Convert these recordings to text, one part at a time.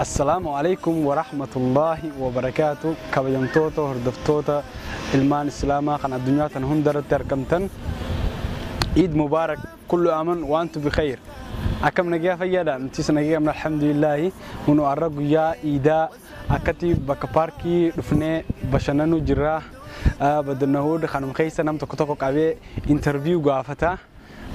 Assalaamu alaikum wa rahmatullahi wa barakaatu. Kabajamtoota hordoftoota ilmaan Islaamaa kan addunyaa tan hundarratti argamtan. Iid Mubaarak, kullu aaman wa antum bikhayr. Akkam nagaa fayyaadha? Nutis nagaa qabna, alhamdulillaahi. Kunoo har'a guyyaa iidaa akkatti bakka paarkii dhufnee bashannanuu jirra. Badannahuud kanuma keessa nam tokko tokko qabee interview gaafata.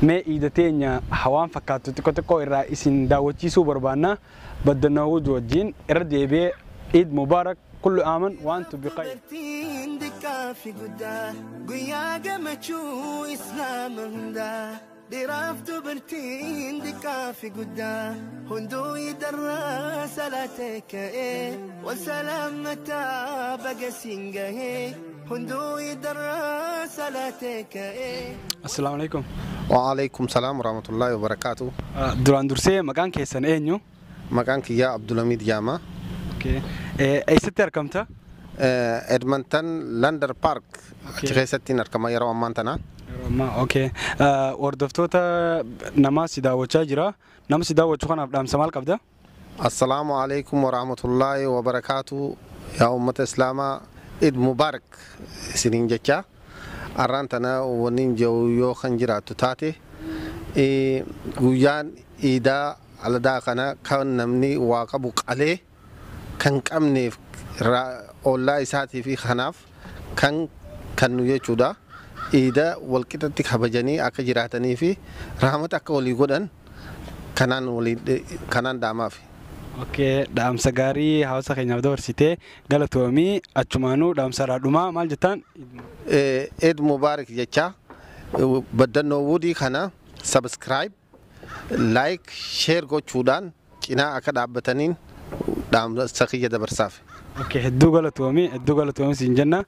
Mee iida teenya hawaan fakkaattu xiqqoo xiqqoo irraa isin daawwachiisuu barbaanna. Badannahuud wajjin irra deebi'ee Iid Mubaarak, kullu aaman wa antum bikhayr. Dubartiin xiqqaa fi guddaa guyyaa gammachuu Islaama hundaa. Dhiiraaf dubartiin xiqqaa fi guddaa hunduu idarraa salaatee ka'ee wal salaammataa baga siin gahee hunduu idarraa salaatee ka'ee. Assalaamu alaikum. Waalaikum salaam warahmatullahi wabarakatuh. Duraan dursee maqaan keessan eenyu? Maqaan kiyyaa Abdulhamid Jaama. Eessatti argamta? Edmonton Lander Park achi keessatti argama yeroo ammaan tana. Yeroo ammaa, okay. Hordoftoota namaa si daawwachaa jira. Nama si daawwachuu kanaaf dhaamsa maal qabda? Assalaamu alaikum warahmatullahi wabarakatuh. Yaa uummata Islaamaa, Eid Mubarak isiniin jecha. Arraan tana wanni jiru yoo kan jiraattu taate, guyyaan iidaa aladaa kana kan namni waa qabu qalee kan qabneef ollaa isaatii fi kanaaf kan kannu jechuudha. Iida walqixatti kabajanii akka jiraatanii fi rahmata akka walii godhan kanaan walii kanaan dhaamaaf. Okay, dhaamsa gaarii hawaasa keenyaaf dabarsitee galatoomii. Achumaanuu dhaamsa irraa dhumaa maal jettaan? Eid Mubarak jecha baddannoo wudii kana subscribe, like, share gochuudhaan cinaa akka dhaabbataniin dhaamsa kiyya dabarsaaf. Okay, hedduu galatoomii, hedduu galatoomii siin jenna.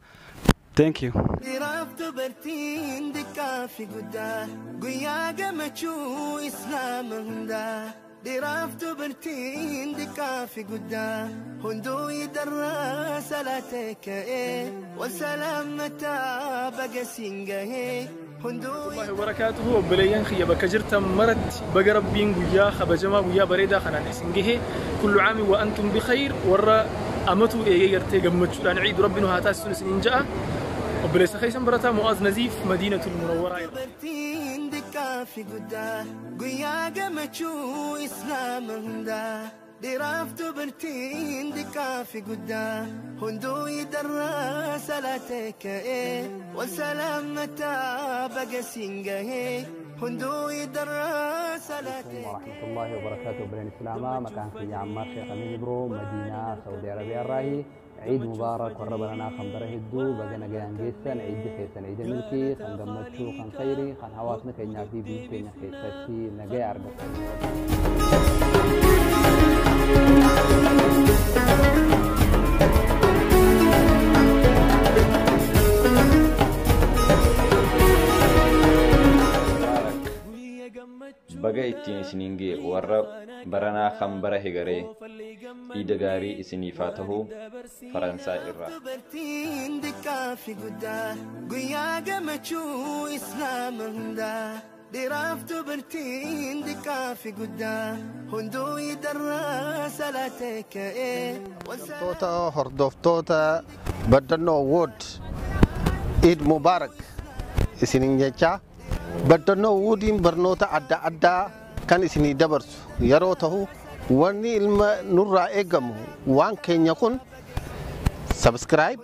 Thank you. Dhiiraaf dubartiin xiqqaa fi guddaa guyyaa gammachuu Islaama hundaa. Dhiiraaf dubartiin xiqqaa fi guddaa hunduu idarraa salaatee ka'ee wal salaammataa baga siin gahee hunduu. الله وبركاته. Obboleeyyan kiyya bakka jirtan maratti, baga Rabbiin guyyaa kabajamaa, guyyaa bareedaa kanaan isin gahe. كل عام وأنتم بخير. Warra amatuu eegee gartee gammachuudhaan ciidu Rabbi nu haa taasisuun isiniin ja'a. Obboleessa keessan barataa Mu'aaz Naziif, Madiinatul Munawwaraa irraa. Dubartiin xiqqaa fi guddaa guyyaa gammachuu Islaama hundaa. Dhiiraaf dubartiin xiqqaa fi guddaa hunduu idarraa salaatee ka'ee wal salaammataa baga siin gahee hunduu idarraa salaatee. ورحمة الله وبركاته. Obboleeyyan Islaamaa, maqaan kiyya Ammaar Sheekh Amin Ibro, Madiinaa Saudi Arabiyaa irraayi. Ciid Mubaarak. Warra baranaa kan bara hedduu baga nagayaan geessan. Ciiddi keessan ciida milkii, kan gammachuu, kan khayrii, kan hawaasni keenyaa fi biyyi keenya keessatti nagaya argatan. Baga ittiin isiniin ga'e. Warra baranaa kan bara hegaree iida gaarii isiniif haa ta'u. Faransaay irraa. Dubartiin xiqqaa fi guddaa guyyaa gammachuu Islaama hundaa. Dhiiraaf dubartiin xiqqaa fi guddaa hunduu idarraa salaatee ka'ee. Hordoftoota hordoftoota baddannoo Wood, Eid Mubarak isiniin jecha. Baddannoo Woodiin barnoota adda addaa kan isinii dabarsu yeroo ta'u, wanni ilma nurraa eegamu waan keenya kun subscribe,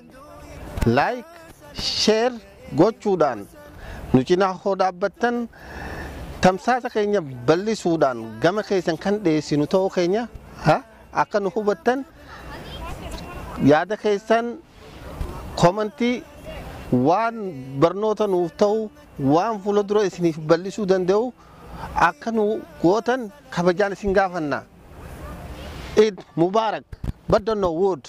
like, share gochuudhaan nu cinaa hoo dhaabbattan, tamsaasa keenya bal'isuudhaan gama keessan kan dhiyeessinu ta'uu keenya akka nu hubattan, yaada keessan komantii waan barnoota nuuf ta'u, waan fuula dura isiniif bal'isuu danda'u akka nu gootan kabajaan isin gaafanna. Eid Mubarak, Baddannoo Wood.